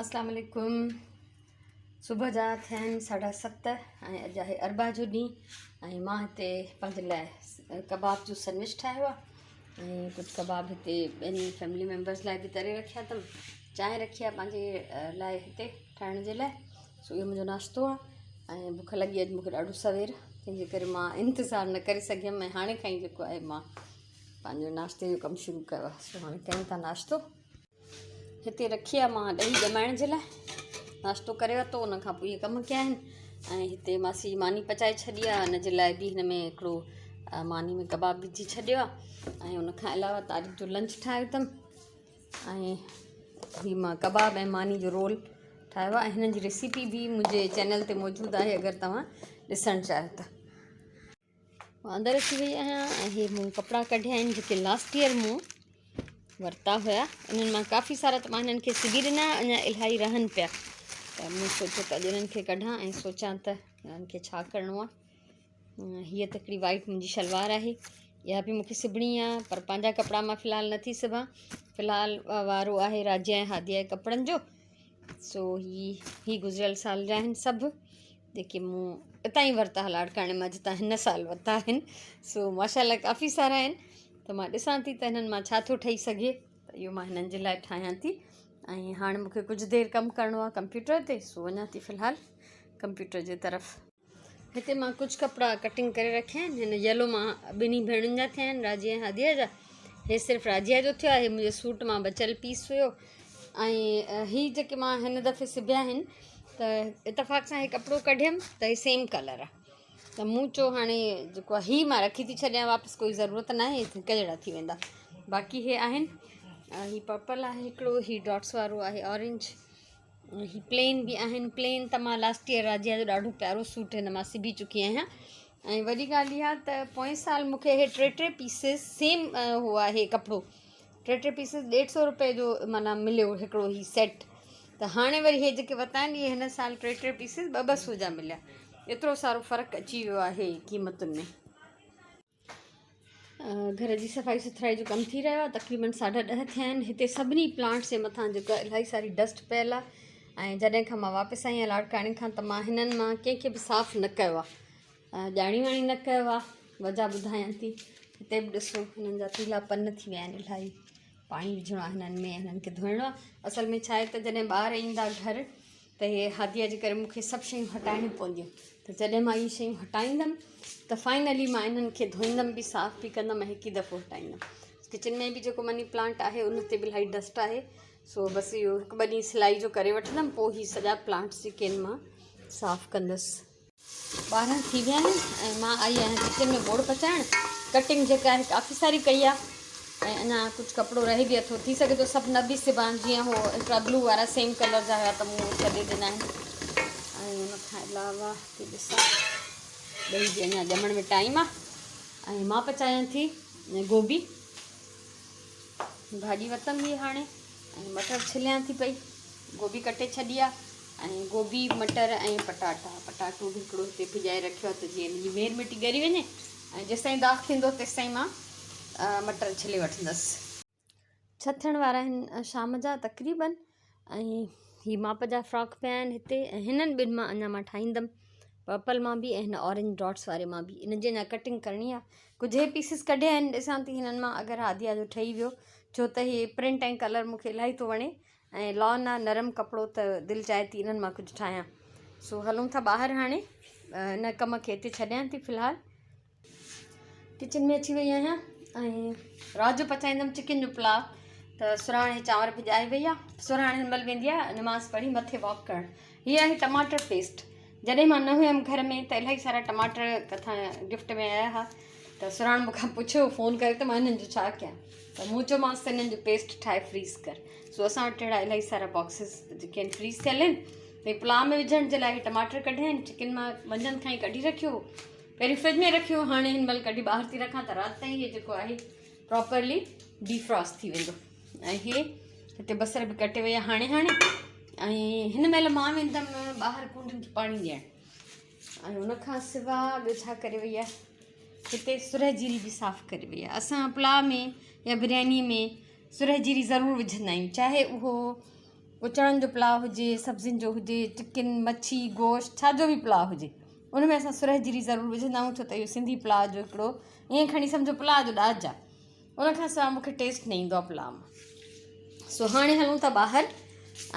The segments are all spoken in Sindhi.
اسلام عليڪم. صبح جا ٿيا آهن 7:30 ۽ اڄ آهي اربع جو ڏينهن ۽ مان هتي پنهنجي لاء ڪباب جو سينڊوچ ٺاهيو آهي ۽ ڪجهه ڪباب هتي ٻين فيملي ميمبرس لاء به تري رکيا اٿم. چانهه رکي آهي پنهنجي لاء هتي ٺاهڻ جي لاء. سو اهو منهنجو ناشتو آهي ۽ بک لڳي اڄ مونکي ڏاڍو سوير، تنهن جي ڪري مان انتظار نه ڪري سگهيم ۽ هاڻي کان ئي جيڪو آهي مان پنهنجو ناشتي جو ڪم شروع ڪيو آهي. سو هاڻي ڪيون ٿا ناشتو. هتي رکي آ مان ڏهي ڄمائڻ جي لاء. ناشتو ڪري ورتو، ان کان پوء اهي ڪم ڪيا آهن ۽ هتي ماسي ماني پچائي ڇڏي آ، ان جي لاء به هن ۾ هڪڙو ماني ۾ ڪباب وجهي ڇڏيو آ ۽ ان کان علاوه طارق جو لنچ ٺاهيو اٿم ۽ هي مان ڪباب ۽ ماني جو رول ٺاهيو آ ۽ هنن جي ريسيپي به منهنجي چينل تي موجود آهي اگر توهان ڏسڻ چاهيو ته. مان اندر اچي وئي آهيان ۽ هي مون ڪپڙا ڪڍيا آهن جيڪي لاسٽ ايئر مون ورتا هيا. انهن مان ڪافي سارا ته مان هنن کي سبي ڏنا، اڃا الاهي رهن پيا ته مون سوچيو ته اڄ انهن کي ڪڍان ۽ سوچان ته انهن کي ڇا ڪرڻو آهي. هيء ته هڪڙي وائيٽ منهنجي شلوار آهي، اها به مونکي سبڻي آهي پر پنهنجا ڪپڙا مان في الحال نٿي سبان. في الحال وارو آهي راجيا ۽ هاديا جي ڪپڙن جو. سو هي گذريل سال جا آهن سڀ جيڪي مون اتان ئي ورتا هئا لاڙڪاڻي مان جتان هن سال ورتا آهن. سو ماشاء الله ڪافي سارا آهن ته مان ڏسان ٿي ته هنن مان ڇا ٿو ٺهي سگهي ته اهو مان هنن جي لاء ٺاهيان ٿي. ۽ هاڻي مونکي ڪجهه دير ڪم ڪرڻو آهي ڪمپيوٽر تي، سو وڃان ٿي في الحال ڪمپيوٽر جي طرف. هتي مان ڪجهه ڪپڙا ڪٽنگ ڪري رکيا آهن. هن يلو مان ٻنهي ڀيڻن جا ٿيا آهن، راجيا ۽ هاديا جا. هي صرف راجيا جو ٿيو آهي، هي منهنجي سوٽ مان بچيل پيس هيو. ۽ هي جيڪي مان هن دفعي سبيا آهن ته اتفاق سان هي ڪپڙو ڪڍيم ته هي سيم ڪلر آهي ته مون چيو هاڻي جيڪو آهي هي مان رکي ٿي ڇڏيان واپس، ڪوئي ضرورت نه آهي، هڪ جهڙا ٿي ويندا. باقي هي آهن، هي پرپل آهي هڪڙو، هي ڊاٽس وارو آهي اورينج، هي پلين به آهن. پلين ته مان لاسٽ ايئر راجيا جو ڏاڍو پيارو سوٽ هن مان سبي چڪي آهيان. ۽ وڏي ڳالهه اها ته پوئين سال مون کي هي ٽي ٽي پيسز سيم هو آهي ڪپڙو، ٽي ٽي پيسز 150 روپئي جو معنيٰ مليو هڪڙو هي سيٽ. ته هاڻي وري هي جيڪي ورتا آهن اهي هن سال ٽي ٽي پيسز ٻه ٻه سو جا مليا. ايترو سارو فرق اچي ويو آهي قيمتن ۾. گهر جي صفائي سٿرائي جو ڪم ٿي رهيو آهي. تقريبن 10:30 ٿيا آهن. هتي سڀني پلانٽس جي مٿان جيڪو آهي الاهي ساري ڊسٽ پيل آهي ۽ جڏهن کان مان واپس آئي آهيان لاڙڪاڻي کان ته مان هنن مان ڪنهن کي به صاف نه ڪيو آهي، ڄاڻي واڻي نه ڪيو آهي. وجهه ٻڌايان ٿي. هتي به ڏسو هنن جا پيلا پن ٿي ويا آهن، الاهي پاڻي وجهڻو آهي هنن ۾، هنن کي ڌوئڻو آهي. اصل ۾ ڇا آهي ته جڏهن ٻار ايندا گهر ته هي هاديء جي ڪري مون کي سڀ شيون هٽائڻيون پونديون ته جڏهن مان اهي شيون هٽائيندم ته فائنلي مان انهن کي ڌوئيندم به، صاف به ڪندم ۽ هڪ ئي دفعو هٽائيندم. ڪچن ۾ به جيڪو مني پلانٽ آهي ان تي به الاهي ڊسٽ آهي، سو بس اهو هڪ ٻه ڏينهن سلائي جو ڪري وٺندم پوء هي سڄا پلانٽس جيڪي آهن مان صاف ڪندس. 12 ٿي ويا آهن ۽ مان آئي آهيان ڪچن ۾ ٻوڙ پچائڻ. ڪٽنگ جيڪا آهي ڪافي ساري ڪئي آهي ۽ اڃا ڪجهه ڪپڙو رهي به اٿو، ٿي سگهي ٿو سڀ نه به سبان، جيئن هو هڪڙا بلو وارا سيم ڪلر جا هيا ته مون اهي ڇڏي ڏنا آهن. ۽ ان کان علاوه هتي ڏسان ڏهي جي اڃا ڄمڻ ۾ ٽائيم آهي ۽ مان پچايان ٿي گوبي ڀاڄي ورتم هي هاڻي ۽ مٽر ڇليان ٿي پئي. گوبي ڪٽي ڇڏي آ ۽ گوبي مٽر ۽ پٽاٽا، پٽاٽو به هڪڙو هتي ڀڄائي رکيو آ ته جيئن هن جي مير مٽي ڳري وڃي ۽ جيستائين داغ ٿيندو تيستائين مان مٽر ڇلي وٺندس. 6 ٿيڻ وارا آهن شام جا تقريبن ۽ هي ماپ جا فراڪ پيا آهن هتي ۽ هنن ٻن مان اڃا مان ٺاهيندم، پرپل مان به ۽ هن اورينج ڊاٽس واري مان به. انهن جي اڃا ڪٽنگ ڪرڻي آ. ڪجهه هي پيسز ڪڍيا آهن، ڏسان ٿي هنن مان اگر هاديا جو ٺهي ويو، ڇو ته هي پرنٽ ۽ ڪلر مون کي الاهي ٿو وڻي ۽ لان آ نرم ڪپڙو ته دل چاهي ٿي انهن مان ڪجهه ٺاهيان. سو هلون ٿا ٻاهر هاڻي ان ڪم کي هتي ڇڏيان ٿي في الحال. ڪچن ۾ اچي وئي آهيان ۽ رات جو پچائيندم چڪن جو پلاء. ته سرهاڻ هي چانور ڀڄائي وئي آ. سرهاڻ هن مهل ويندي آ نماز پڙهي مٿي واڪ ڪرڻ. هي آهي ٽماٽر پيسٽ. جڏهن مان نه هيم گهر ۾ ته الاهي سارا ٽماٽر ڪٿان گفٽ ۾ آيا هئا ته سرهاڻ مون کان پڇيو فون ڪري ته مان هنن جو ڇا ڪيان، ته مون چيومانس ته هنن جو پيسٽ ٺاهي فريز ڪر. سو اسان وٽ اهڙا الاهي سارا باڪسز جيڪي آهن فريز ٿيل آهن. ته پلاء ۾ وجهڻ جي لاء هي ٽماٽر ڪڍيا آهن، چڪن مان منجهند کان ئي ڪڍي رکيو هو، پهرين فرج ۾ رکيو، هاڻي هن مهل ڪڍي ٻاهر ٿي رکان ته رات تائين هي جيڪو آهي پراپرلي ڊيفراسٽ ٿي ويندو. ۽ هي هتي بصر به ڪٽي ويا هاڻي هاڻي. ۽ هن مهل مان ويندم ٻاهر ڪونڊن کي پاڻي ڏيڻ. ۽ ان کان سوا ٻيو ڇا ڪري وئي آهي، هتي سرهه جيري به صاف ڪري وئي آهي. اسان پلاء ۾ يا برياني ۾ سرهه جيري ضرور وجهندا آهيون، چاهي اهو پوء چڻن جو پلاء هجي، سبزين جو هجي، چڪن، مڇي، گوشت ڇا جو به پلاء هجي ان ۾ اسان سرهه جيري ضرور وجهندا آهيون ڇو ته اهو سنڌي پلاء جو هڪڙو ائين کڻي سمجهو پلاء جو ڏاج آهي ان کان سواء مونکي ٽيسٽ نه ايندو آهي پلاء مان. سو هاڻي هلون ٿا ٻاهر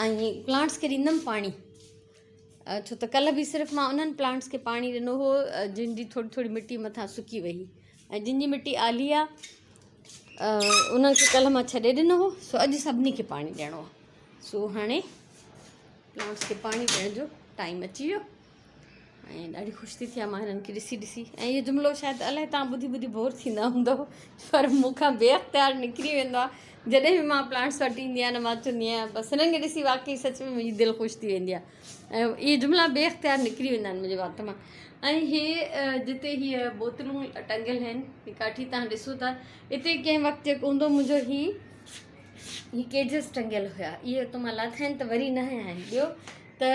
۽ پلانٽس کي ڏيندم پاڻي ڇو ته ڪلهه به صرف مان انهن پلانٽس کي پاڻي ڏنو هو جن جي ٿوري ٿوري مٽي مٿان سڪي وئي ۽ جن جي مٽي آلي آهي انهن کي ڪلهه مان ڇڏي ڏنو هو سو اڄ سڀني کي پاڻي ڏيڻو آهي. سو هاڻي پلانٽس کي پاڻي ڏيڻ جو ٽائيم اچي ويو ۽ ڏاڍي خوش ٿي ٿيان مان هنن کي ڏسي ڏسي ۽ اهو جملو شايد الائي تان ٻڌي ٻڌي بور ٿيندا هوندو پر مون کان بي اختيار نڪري ويندو آهي جڏهن به مان پلانٽس وٽ ايندي آهيان مان چوندي آهيان بس هنن کي ڏسي واقعي سچ ۾ منهنجي دل خوش ٿي ويندي آهي ۽ اهي جملا بي اختيار نڪري ويندا آهن منهنجي وات مان ۽ هي جتي هيء بوتلون ٽنگيل آهن هي ڪاٺي تان ڏسو ٿا اتي ڪنهن وقت جيڪو هوندو منهنجو هي هي ڪيجز ٽنگيل هيا اهي اتو مان لاٿا آهن ته وري نه هنيا آهن ٻيو ته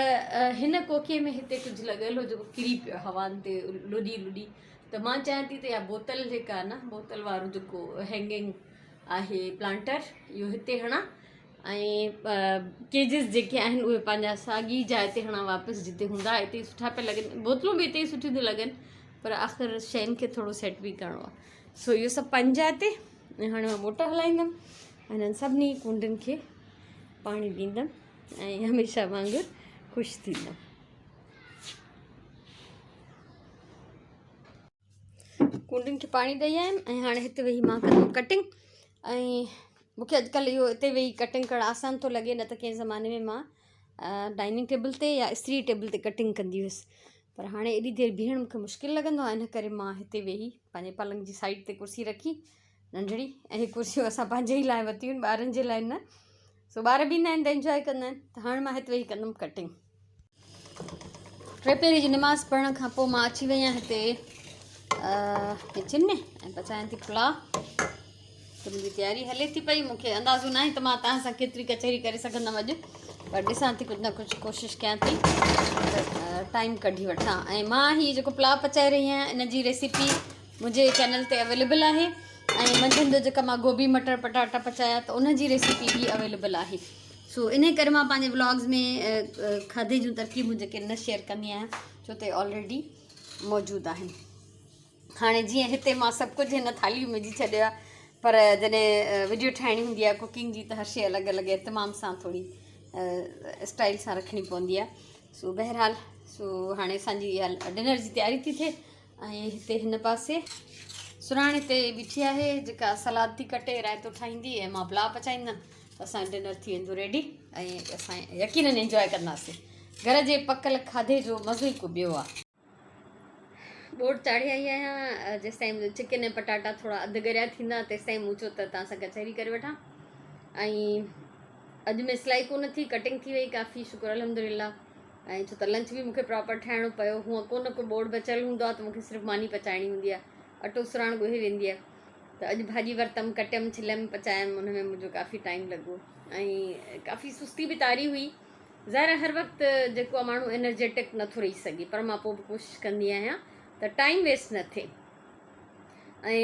هن ڪوڪي ۾ هتي ڪجهه لڳل هو جيڪو ڪري پيو هوائن تي لڏي لڏي ته مان چاهيان ٿي ته اها بوتل جيڪا آهي نه بوتل وارو جيڪو هينگنگ آهي پلانٽر اهو هتي هڻان ۽ ڪيجز جيڪي آهن اهي پنهنجا ساڳي جاء تي هڻان واپس جتي هوندا اتي سٺا پيا لڳن بوتلون به اتي ئي سٺيون ٿيون لڳن پر آخر شين کي ٿورو سيٽ به ڪرڻو آهي سو اهو سڀ پنهنجي جاء تي ۽ هاڻي مان موٽر هلائيندم هنن سڀني ڪونڊن کي پاڻي ڏيندم ۽ هميشه وانگر خوش ٿيندم. ڪونڊين کي پاڻي ڏئي آيم ۽ هاڻي هتي ويهي مان ڪندم ڪٽنگ ۽ مونکي اڄڪلهه اهو هتي ويهي ڪٽنگ ڪرڻ آسان ٿو لڳي نه ته ڪنهن زماني ۾ مان ڊائننگ ٽيبل تي يا استري ٽيبل تي ڪٽنگ ڪندي هيس پر هاڻي ايڏي دير بيهڻ مونکي مشڪل لڳندو آهي ان ڪري مان هتي ويهي پنهنجي پلنگ جي سائيڊ تي ڪرسي رکي ننڍڙي ۽ هي ڪرسيون اسان پنهنجي ئي لاء ورتيون آهن ٻارن جي لاء نه سو ٻار به ايندا آهن ته انجواء ڪندا آهن ته هاڻي مان هت ويهي ڪندم ڪٽنگ. ٽي پهري جي نماز پڙهڻ کان پوء مان اچي وئي آهيان هتي ڪچن ۾ ۽ پچايان ٿي پلاء ته منهنجي تياري هلي ٿي پئي مونکي اندازو ناهي ته مان توهان سان ڪيتري ڪچهري ڪري سگهندم اڄ پر ڏسان ٿي ڪجهه نه ڪجهه ڪوشش ڪيان ٿي ته ٽائيم ڪڍي وٺان ۽ مان هي جيڪو پلاء پچائي رهي آهيان ان جي ريسيپي منهنجي چينل تي اويليبل آهي ۽ منجهند جو جيڪا مان گوبي مٽر پٽاٽا پچايا ته ان جي ريسيپي به اويليبل آهي سو انهي ڪري مان پنهنجي ولاگز ۾ کاڌي جون ترڪيبون جيڪي نه شيئر ڪندي آهيان ڇو ته آلريڊي موجود آهن هاڻي جيئن هتي مان سڀ ڪجهه هن ٿالهي ۾ وجهي ڇڏيو آهي پر جڏهن وڊيو ٺاهڻي هوندي آهي ڪوڪنگ جي ته هر شي الڳ الڳ اهتمام سان ٿوري اسٽائل سان رکڻي پوندي آهي سو بهرحال سو هاڻي اسانجي اها ڊنر جي تياري ٿي ٿئي ۽ هتي هن پاسي سراڻ هتي بيٺي آهي جيڪا سلاد ٿي ڪٽي رائتو ٺاهيندي ۽ مان پلاء پچائيندم ته اسان جو ڊنر ٿي ويندو ريڊي ۽ اسان يقينن انجواء ڪنداسين گهر جي پڪل کاڌي جو مزو ئي ڪو ٻيو آهي. ٻوڙ چاڙهي آئي آهيان جيستائين منهنجو چڪن ۽ پٽاٽا ٿورا اڌ ڳريا ٿيندا تيستائين مون چيو ته توهان سان ڪچهري ڪري وٺان ۽ اڄ ۾ سلائي ڪونه ٿي ڪٽنگ ٿي وئي ڪافي شڪر الحمدلله ۽ ڇو ته لنچ به مونکي پراپر ٺاهڻو پيو هونء ڪو نه ڪو ٻوڙ بچيل هوندو آهي ته مونکي صرف ماني پچائڻي هوندي آهي اٽو سراڻ ڳوهي ويندي آهي ته اڄ ڀاڄي ورتم ڪٽيم ڇليم پچايم ان ۾ منهنجو ڪافي ٽائيم لڳو ۽ ڪافي سستي به طاري هئي ظاهر آهي هر وقت جيڪو آهي ماڻهو انرجيٽڪ نٿو رهي سگهي پر مان پوء به ڪوشش ڪندي آهيان ته ٽائيم ويسٽ نه ٿئي ۽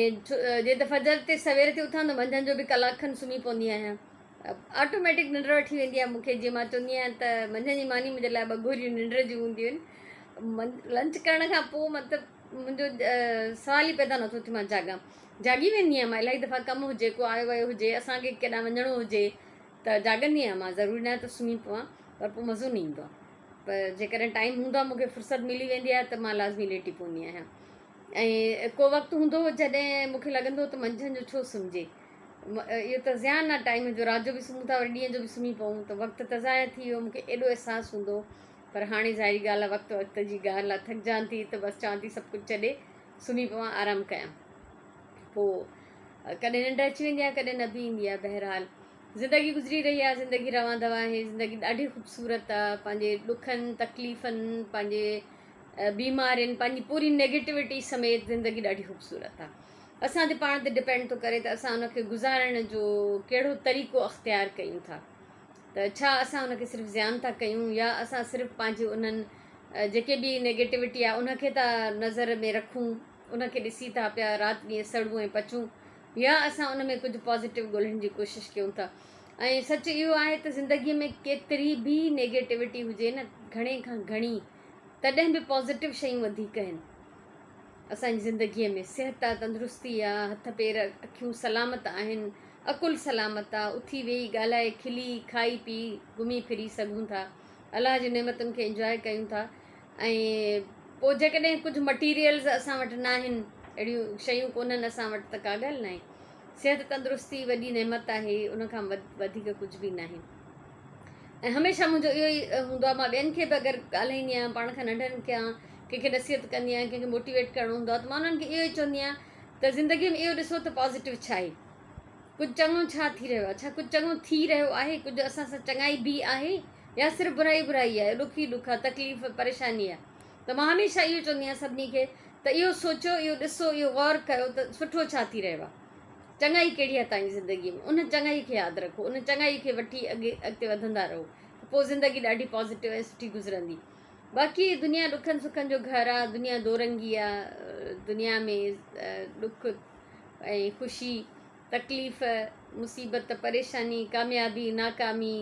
جي ته فجر تي سوير ٿي اٿان ته منجهند جو به ڪلاڪ کن سمهي پوندي آهيان آٽوميٽڪ ننڊ وٺي ويندي آهي مونکي جيئن مان چوندي آهيان ته منجهند جي ماني منهنجي لاء ٻه گوريون ننڊ جون هونديون آهن لنچ ڪرڻ کان پوء مطلب منهنجو سوال ئي پيدا نٿو ٿئي مان جاڳان جاڳي ويندي آهيان مان الاهي دفعا ڪم هجي ڪو آيو ويو هجي اسانکي ڪيڏانهن وڃڻو هجي ته جاڳندي آهيان مان ضروري ناهي ته سمهي پوان پر پوء مزو نه ايندو آهي پر جيڪڏهن ٽائيم هوندو آهي مونکي فرصت ملي ويندي آهي ته مان لازمي ليٽي پوندي آهيان ۽ ڪو وقت هوندو هو جڏهن مونکي لڳندو هو ته منجهند جو ڇو سمهجي اهو ته زيان آهي ٽائيم جو رات جو به سمهون ٿا وري ڏينهن جو به سمهي پئون ته وقت ته ضايع ٿي ويو مونکي ايڏو احساس هوندو هو پر هاڻي ظاهري ڳالهه آهي وقت وقت جي ڳالهه آهي ٿڪجان ٿي ته بس چوان ٿي سڀ ڪجهه ڇڏي سمهي پوان آرام ڪيان پوء ڪڏهن ننڊ اچي ويندي آهي ڪڏهن نه به ايندي آهي بهرحال زندگي گذري رهي آهي زندگي روان دوان آهي زندگي ڏاڍي خوبصورت آهي پنهنجي ڏکن تڪليفن پنهنجي بيمارين پنهنجي پوري نيگيٽوٽي سميت زندگي ڏاڍي خوبصورت آهي اسان تي پاڻ تي ڊپينڊ ٿو ڪري ته اسان ان کي گذارڻ جو ڪهڙو طريقو اختيار ڪيون ٿا ته ڇا اسان ان کي صرف زيان ٿا ڪيون يا اسان صرف پنهنجي انهن جيڪي به نيگيٽوٽي آهي ان کي ٿا نظر ۾ رکون ان کي ڏسي ٿا پيا رات ڏينهن سڙون ۽ پچون يا اسان ان ۾ ڪجهه پازيٽو ڳولڻ جي ڪوشش ڪيون ٿا. ۽ سچ اهو آهي ته زندگيء ۾ ڪيتري به نيگيٽوٽي هجي نه گهڻي کان گهڻي تڏهن به پازيٽو شيون وڌيڪ آهن اسان جي زندگيء ۾ صحت آ تندرستي آ هٿ پير اکيون سلامت آهن عقل سلامت آ اٿي ويهي ڳالهائي کلي کائي پي گهمي ڦري سگهون ٿا الله جي نعمتن کي انجواء ڪيون ٿا ۽ پوء جيڪڏهن ڪجهه مٽيريلز اسان وٽ ناهن اهڙيون شيون ڪونهن اسان وٽ ته ڪا ڳالهه ناهي صحت تندرستي وڏي نعمت آهي ان کان وڌيڪ ڪجهه به ناهي ۽ هميشه منهنجو اهو ئي هوندو آهي مان ٻين کي به اگر ڳالهائيندي آهيان پاڻ کان ننڍن کي ڪنهن کي نصيحت ڪندي آهيان ڪنهن کي موٽيويٽ ڪرڻو هوندو آهي ته مان انهن کي اهو ئي چوندي آهيان ته زندگي ۾ اهو ڏسو ته پازيٽو ڇا آهي ڪجهه چڱو ڇا ٿي رهيو آهي ڇا ڪجهه چڱو ٿي رهيو آهي ڪجهه اسان سان چڱائي به آهي يا صرف برائي برائي آهي ڏک ئي ڏک آهي تڪليف پريشاني آهي ته مان هميشه اهو چوندي آهيان سڀني کي ته اهو سوچيو اهو ڏسو اهو غور ڪيو ته سٺو ڇا ٿي رهيو آهي چڱائي ڪهڙي آهي توهان جي زندگي ۾ ان چڱائي کي ياد رکو ان چڱائي کي وٺي اڳي اڳتي وڌندا رهو ته پوء زندگي ڏاڍي پازيٽو ۽ سٺي گذرندي باقي دنيا ڏکن سکن جو گهر آهي دنيا دورنگي آهي دنيا ۾ ڏک ۽ خوشي تڪليف مصيبت پريشاني ڪاميابي ناڪامي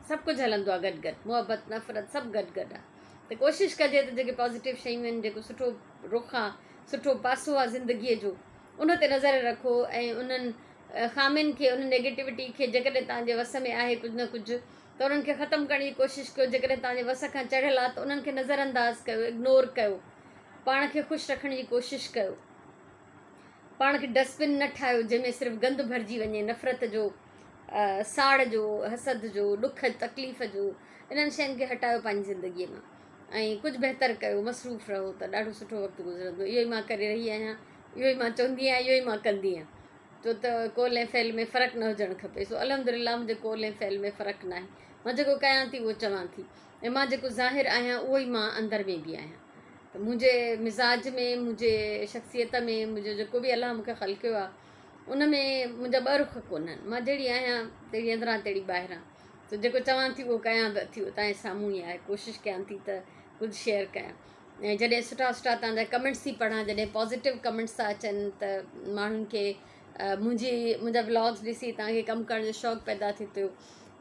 سڀ ڪجهه هلندو آهي گڏ گڏ محبت نفرت سڀ گڏ گڏ آهي ته ڪوشش ڪجي ته جيڪي پازيٽو شيون آهن جيڪو سٺو رخ آهي سٺو پاسو آهي زندگيء جو ان تي نظر رکو ۽ انهن خامين کي ان نيگيٽوٽي کي جيڪڏهن توهان جي وس ۾ آهي ڪجهه نه ڪجهه ته انهن کي ختم ڪرڻ جي ڪوشش ڪيو جيڪڏهن توهان جي وس کان چڙهيل آهي ته انهن کي نظر انداز ڪيو اگنور ڪيو پاڻ کي خوش رکڻ جي ڪوشش ڪيو پاڻ کي ڊسٽ بن نه ٺاهيو جنهن ۾ صرف گند ڀرجي وڃي نفرت جو ساڙ جو حسد جو ڏک تڪليف جو انهن شين کي هٽايو پنهنجي زندگيء مان ۽ ڪجهه بهتر ڪيو مصروف رهو ته ڏاڍو سٺو وقت گذرندو اهو ئي مان ڪري رهي آهيان اهو ئي مان چوندي آهيان اهو ئي مان ڪندي آهيان ڇو ته قول ۽ فعل ۾ فرق نه هجڻ کپي سو الحمدلله منهنجي قول ۽ فعل ۾ فرق ناهي مان جيڪو ڪيان ٿي اهو چوان ٿي ۽ مان جيڪو ظاهر آهيان اهو ئي مان اندر ۾ به آهيان ته منهنجي مزاج ۾ منهنجي شخصيت ۾ منهنجو جيڪو به الله مونکي خلقيو آهي ان ۾ منهنجا ٻه رخ ڪونهن مان جهڙي آهيان تهڙي اندران تهڙي ٻاهران ته جيڪو چوان ٿي اهو ڪيان به اٿي اهو تانجي سامهون ئي آهي ڪوشش ڪيان ٿي ته ڪجهه شيئر ڪيان ۽ جڏهن سٺا سٺا تان جا ڪمينٽس ٿي پڙهان جڏهن پازيٽو ڪمينٽس ٿا اچن ته ماڻهن کي منهنجي منهنجا ولاگس ڏسي تان کي ڪم ڪرڻ جو شوق پيدا ٿي ٿيو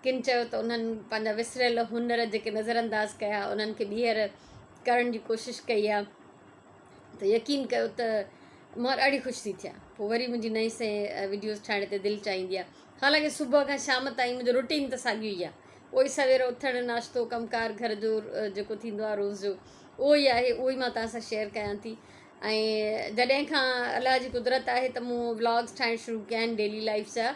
ڪن چيو ته انهن پنهنجا وسريل هنر جيڪي نظر انداز ڪيا انهن کي ٻيهر ڪرڻ جي ڪوشش ڪئي آهي ته يقين ڪيو ته مان ڏاڍي خوش ٿي ٿيان پوء وري منهنجي نئين سئين وڊيوز ٺاهڻ تي دل چاهيندي آهي حالانڪه صبح کان شام تائين منهنجو روٽين ته ساڳيو ئي آهي اهو ئي سوير اٿڻ ناشتو ڪم ڪار گهر جو جيڪو ٿيندو آهي روز جو اهو ئي آهي اهو ئي مان توهان سان شيئر ڪيان ٿي ۽ جڏهن کان الله جي قدرت آهي ته مون ولاگس ٺاهڻ شروع ڪيا آهن ڊيلي لائف جا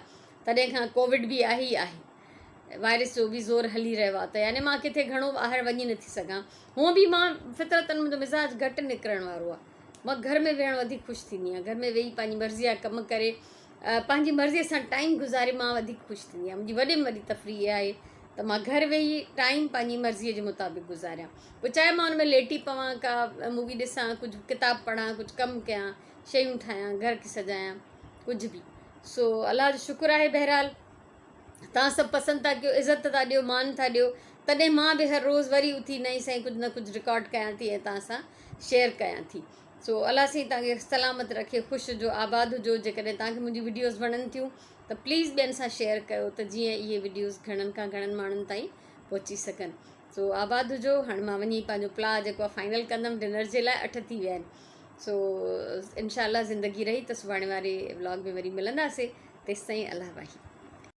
تڏهن کان ڪووڊ به آهي ئي آهي وائرس جو به زور هلي رهيو آهي ته يعني مان ڪٿي گهڻو ٻاهر وڃي نٿي سگهان هونء به مان فطرتن منهنجو مزاج گهٽ نڪرڻ وارو آهي مان گهر ۾ ويهڻ وڌيڪ خوش ٿيندي آهيان گهر ۾ ويهي پنهنجي مرضي جا ڪم ڪري پنهنجي مرضي سان ٽائيم گذاري مان وڌيڪ خوش ٿيندي آهيان منهنجي وڏي ۾ وڏي تفريح اها آهي ته مان گهر ويهي ٽائيم پنهنجي مرضي جي مطابق گذاريان پوء چاهي مان ان ۾ ليٽي پوان ڪا مووي ڏسان ڪجهه ڪتاب پڙهان ڪجهه ڪم ڪيان شيون ٺاهيان گهر کي سجايان ڪجهه به سو الله جو شڪر آهي بهرحال توهان سڀ پسند ٿا ڪيو عزت ٿا ڏيو مان ٿا ڏيو تڏهن مان به هر روز وري اٿي نئين سائين ڪجهه نه ڪجهه رڪارڊ ڪيان ٿي ۽ توهان سان شيئر ڪيان ٿي سو الله سائين توهان کي سلامت رکي خوش هجو آباد هجو جيڪڏهن توهان کي منهنجي وڊيوز وڻن ٿيون ته پليز ٻين سان شيئر ڪيو ته جيئن اهي وڊيوز گهڻن کان گهڻن ماڻهن تائين پهچي سگهن سو آباد هجو هاڻي مان وڃي پنهنجو پلاء جيڪو آهي فائنل ڪندم ڊنر جي لاء اٺ ٿي ويا آهن سو انشاء الله زندگي رهي ته سڀاڻي واري ولاگ ۾ وري ملنداسي تيستائين الله واهي.